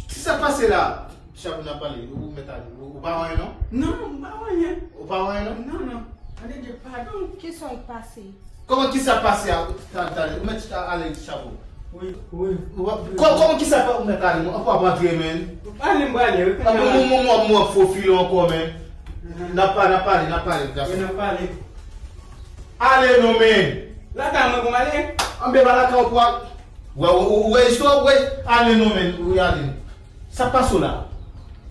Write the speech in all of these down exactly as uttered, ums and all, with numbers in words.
Kisa k pase la? Chapo, n ap pale. Ou mèt ale. Ou, ou pa wè anyen, non? Non, m pa wè anyen. Ou pa wè anyen, non? Non, non. Tande, Dye, padon. Kisa k pase? Kòman kisa k pase a? Tande, tande. Ou mèt ale, Chapo. Wi, wi. Ou pa, kò-, kòman kisa k pa, ou mèt ale? Ou pa, pa antre, men. Ale, m prale, wi. Apre, mwen, mwen, mwen, mwen, fofile ankò, men. N ap pale, n ap pale, n ap pale, gason. Wi, n ap pale. Ale non, men. Lakay mwen pou m ale? Anben, pa lakay ou pou al. Wè, wè, wè, wè, istwa, wè. Ale non, men, wi, ale. Sa k pase w la?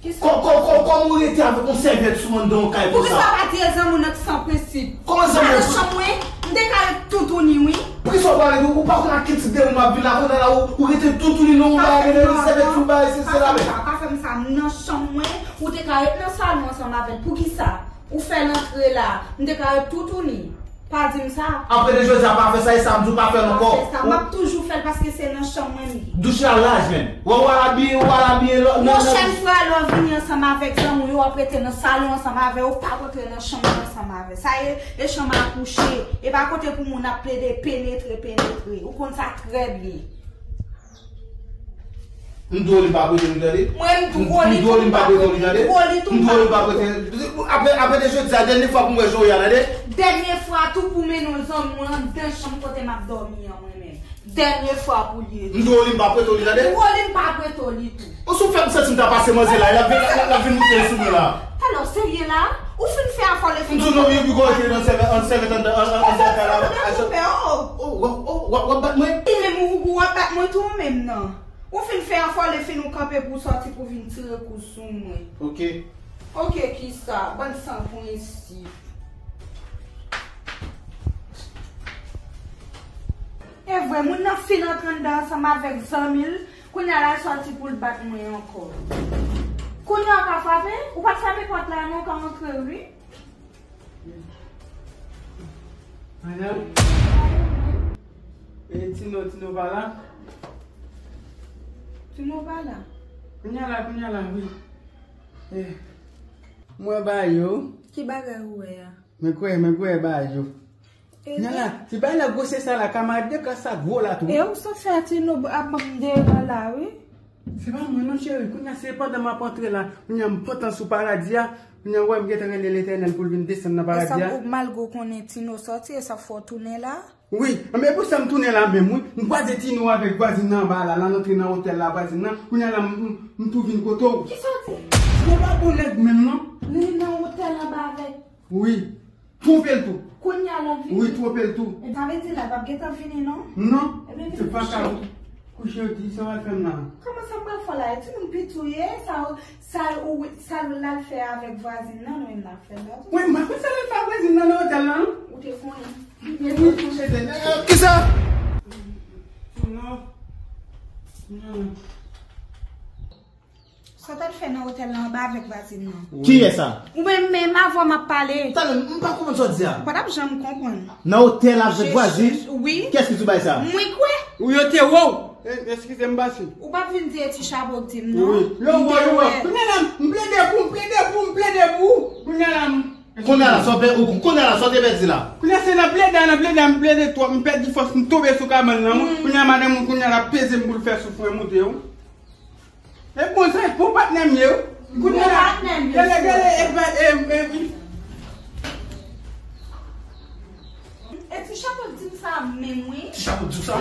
Kisa? Kò-, kò-, kò-, kòman ou rete avèk yon sèvyèt sou anndan yon kay konsa? Poukisa w pa di e zanmi w nan ki san prensip? Kòman zanmi w? Nan chanm mwen, m te ka ret toutouni, wi. Poukisa w pa ret, ou pa konn ak ki tip de moun m ap viv la, kounye a la, ou, ou rete toutouni nan yon bagay, rete sèvyèt sou bagay, se, se la, men. Pa fè m sa, pa fè m sa, m nan chanm mwen, ou te ka ret nan salon ansanm avè l. Poukisa? Ou fè l antre la, m te ka ret toutouni. Pa di m sa. Apre de jodi a, pa fè sa, e sa m di w pa fè l ankò. Pa fè sa. M ap toujou fè l paske se nan chanm mwen m ye. Douche a laj, men. Wè, w al abiye, w al abiye, lò, nan, nan. Pwochèn fwa, lè w vini ansanm avèk zanmi w, w ap rete nan salon ansanm avè yo, w pa rantre nan chanm mwen ansanm avè. Sa e, e chanm a kouche. E pa kote pou moun ap plede penetre, penetre. Ou konn sa trè byen. M di w li m pa prete li, tande. Mwen, m di w li m pa prete li, tande. M di w li m pa prete li. Apre, apre de jodi a, dènye fwa pou m wè Joya, tande. Dènye fwa tou pou mennen w zanmi mwen anndan chanm kote m ap dòmi an, mwen menm. Dènye fwa pou l ye. M di w li m pa prete li, tande. M di w li m pa prete li tou. Ou sou fè m santi m ta pase manzè la, l ap vin, l ap, l ap vin moute sou mwen la. Talè w serye la? Ou fin fè afòle fin. M di w non, wi, wi, gwo rete nan sèvèt, an sèvèt anndan, an, an, anndan kay la. Sa fè w pè, oh. Oh, w ap, oh, w ap, w ap bat mwen? Li menm ou, ou ap bat mwen tou ou menm nan. Ou fin fè afòle fin ou kanpe pou w sòti pou w vin tire kou sou mwen. Ok. Ok, kisa? Bann san prensip. E vre, moun nan fin antre anndan ansanm avèk zanmi l, kounye a l al sòti pou l bat mwen ankò. Kounye a w ka frape? Ou pa t frape pòt la non, w ka antre wi. Madanm? E Tino, Tino pa la? Tino pa la? Kounye a la, kounye a la, wi. Eh. Mwen ba yo. Ki bagay ou wè a? Men kwè, men kwè ba yo. Kounye a la, ti bagay la gwosè sa la, kamarad de klas sa gwo la tou. E ou sa fè Tino ap ban m deran la, wi. Se pa mwen non, cheri. Kounye a se pandan m ap antre la, kounye a m pantan sou paradi a, kounye a w wè m gentan rele Letènèl pou l vin desann nan paradi a. E sa, malgre w konnen Tino sòti, e sa fè w tounen la? Wi, men pou sa m tounen la menm, wi. M kwaze Tino avèk vwazin nan anba la, nan antre nan otèl la, vwazin nan. Kounye a la, m, m, m tou vin kote w. Kisa w di? Tino pa bon nèg menm non. Li nan otèl anba avèk. Wi. Twonpe l tou. Kounye a l ap vini? Wi, twonpe l tou. E sa vle di la, l p ap gentan vini non? Non. Ebyen, vin kouche. Kouche, w di sa w al fè m la. Kòman sa m pral fè w la? E timoun piti w ye, sa, sa, ou, sa l al fè avèk vwazin nan, nou menm n ap fè l la tou. Wi, m pa konn sa l al fè ak vwazin nan nan otèl la non. Ou te konnen. Wi, kouche, se nèg. Kisa? Non. Non. Sa w t al fè nan otèl la anba avèk vwazin nan? Kiyès sa? Ou menm menm avè w m ap pale. Talè, m pa konprann sa w di a. Ou pa t ap janm konprann. Nan otèl avèk vwazin? Wi. Kiyès ki di w bagay sa? Mwen kwè. Ou yo te wè w. E, eskize m, pase. Ou p ap vin di e ti chapo k di m non. Wi. Yo wè, yo wè. Kounye a la, m plede pou, m plede pou, m plede pou. Kounye a la, m. Kounye a la, sa w pè-, ou, kounye a la, sa w te pèdi la? Kounye a se nan plede a, nan plede a, m plede twòp, m pèdi fòs, m tonbe sou kabann nan, wi. Kounye a madanm ou, kounye a l ap peze m pou l fè souf mwen moute, wi. E bon, sa e bon patnè m ye, wi. Kounye a la, gade, gade, e, e, e, e. E ti chapo di m sa menm, wi. Ti chapo di w sa?